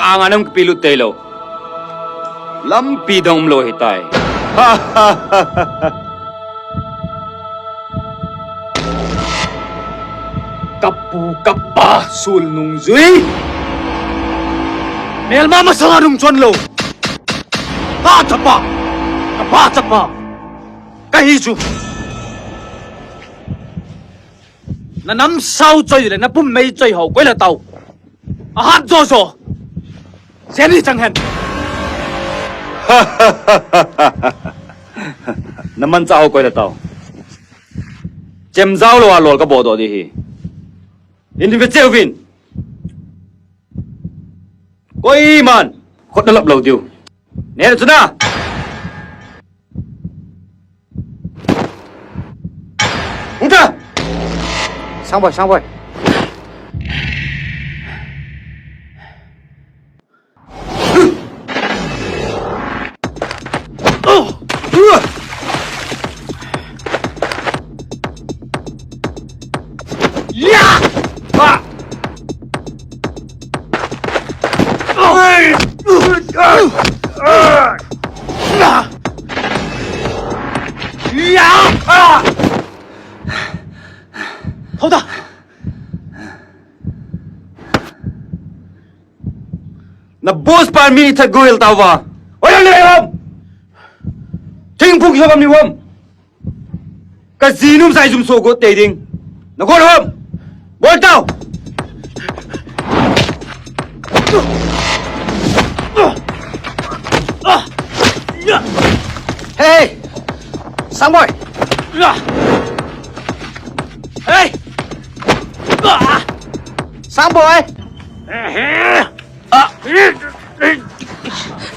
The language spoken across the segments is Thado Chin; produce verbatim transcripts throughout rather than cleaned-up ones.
Anga nam kipelut tei lou. Lampi dang umlou hitai. Kapu kapa sul nungjui. Melma masanga nung chon lou. Ka chapa. Kapa chapa. Kahi chu. Na namsau choi le na pum mei choi ho koi la tau. Ahat jo jo. Jeni chang hen. Na manchah ho koi la tau. Chemjao lou a lol kaboh doh di hi. In ve cheu vin. Koiman khut na lap lou diu. Neh chun a. Hung ta! Sangboi, Sangboi. Hou ta! Na boss pan mi that go hel tauva. Oi, le hom. Thingphung kiso bam ni hom. Ka ji num sai jum so go te ding. Na go hom. Bol tau. Hey! Sangboi! Hey! Sangboi!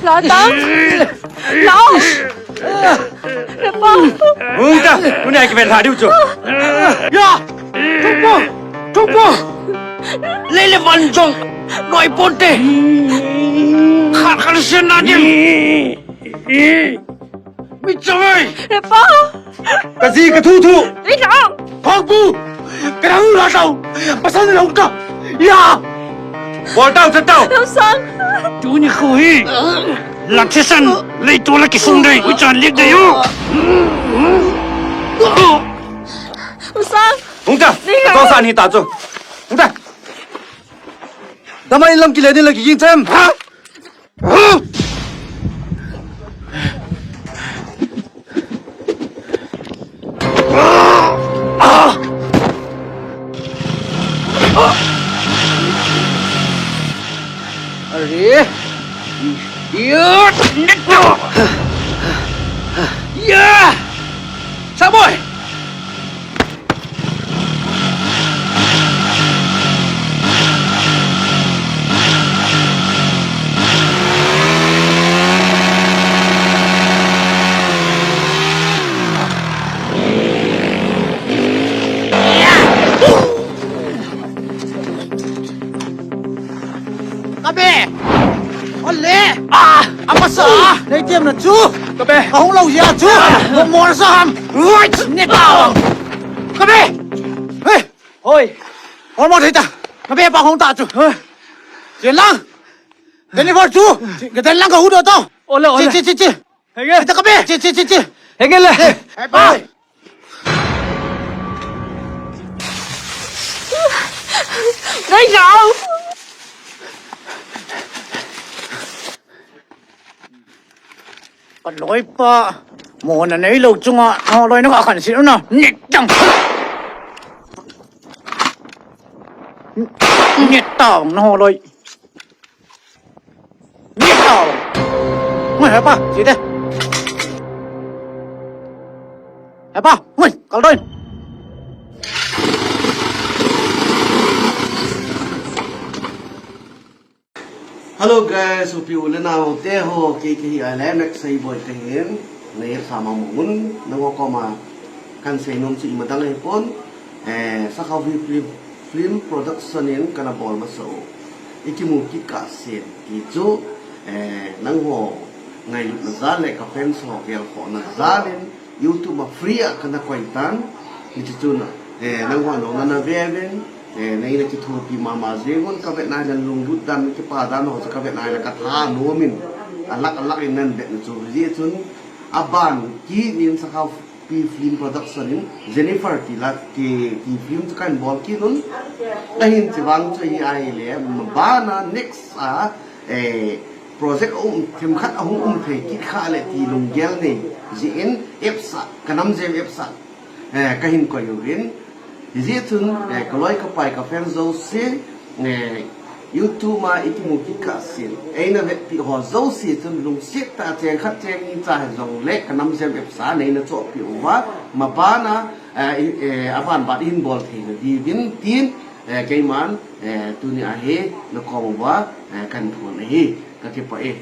Latang! Lao! Lepa! Hung ta! Hung ta, kiven tha diu chu. Ya! Thukpu! Thukpu! Lei le van jong noi ponte. Khat khat sen na dim. Mi chawai! Lepa! Ka ji ka thu thu! Ei, Thang! Thangpu! Ka dang la tau! Pasal ni hung ta! Ya! Bol tau, chan tau! Thang Sang! Tuni khu hi! Lam thisan! Lei tu la kisung dei! Ui chan lik dei u! Thang Sang! Hung ta! Ni ka hung! Tau san hi ta chu! Hung ta! Damai lam kile din la kiging chem! Ha? Are. Ya! Ya! Samoy! Ka be! Ole! Ah! Amasa! Nei tiam na chu! Ka be! Ka hung lo ya chu! Mo mo sa ham! Right! Ni ta! Ka be! Hey! Hoi! Hol mo thei ta! Ka be pa hung ta chu! Chen lang! Deni vor chu! Ka den lang ka hu do to! Ole, ole! Chi, chi, chi, chi! Henge. Kita ka be. Chi, chi, chi, chi. Henge le. Hey, pa. Ngai jao. Ka loi pa. Mo na nei lo chunga. Ho loi na ka khan sin na. Ni tang. Ni tang na ho loi. Ni tao. Ngoi, hepa, si te. Hepa, ngoi, kal doin. Hello guys, upi u le nao te ho, kei kei hi Alex Seiboi kahin, nei sa ma mun, nangho koma kan seinom chu imadang ahipon. Eh, Sakhaovin Film, Film Production in kana bol masa u. Ikimu kikah sen ti chu, eh, nangho ngailutna jal le ka fans ho gelkhohna jal in YouTube a free a kana koi tan. Hichu chu na, eh, nangho nona na ve uvin, Eh, neina kithopi mama jeng un, kavet na le lunglut dan, kipa dan ho chu kavet na le katha nom in, alak alak in nan vet na chu, hijeh chun aban kit in Sakhaopi Film Production in Jennifer ti la ti, ti film chu kahin bol kit un. Ahin chi vang chu hi ahile, mabana next a, eh, project um, themkhat ahung um thei kit kha le ti lunggel nei jeh in, apps a, Ka Nam Jem apps a, eh, kahin koi uvin. Hijeh chun, eh, kaloi kapai ka fan jouse, eh, YouTube a ikimu kit kah sin, eina vetpi ho jouse chun lungset tah a cheng khat cheng ni cha hijongle Ka Nam Jem apps a neina chohpeh uva, mabana, eh, i, eh, aban ban ihin bol theina diuvin tin, eh, keiman, eh, tuni a hi nakom uva, eh, kahin phon ahi, kakipah e.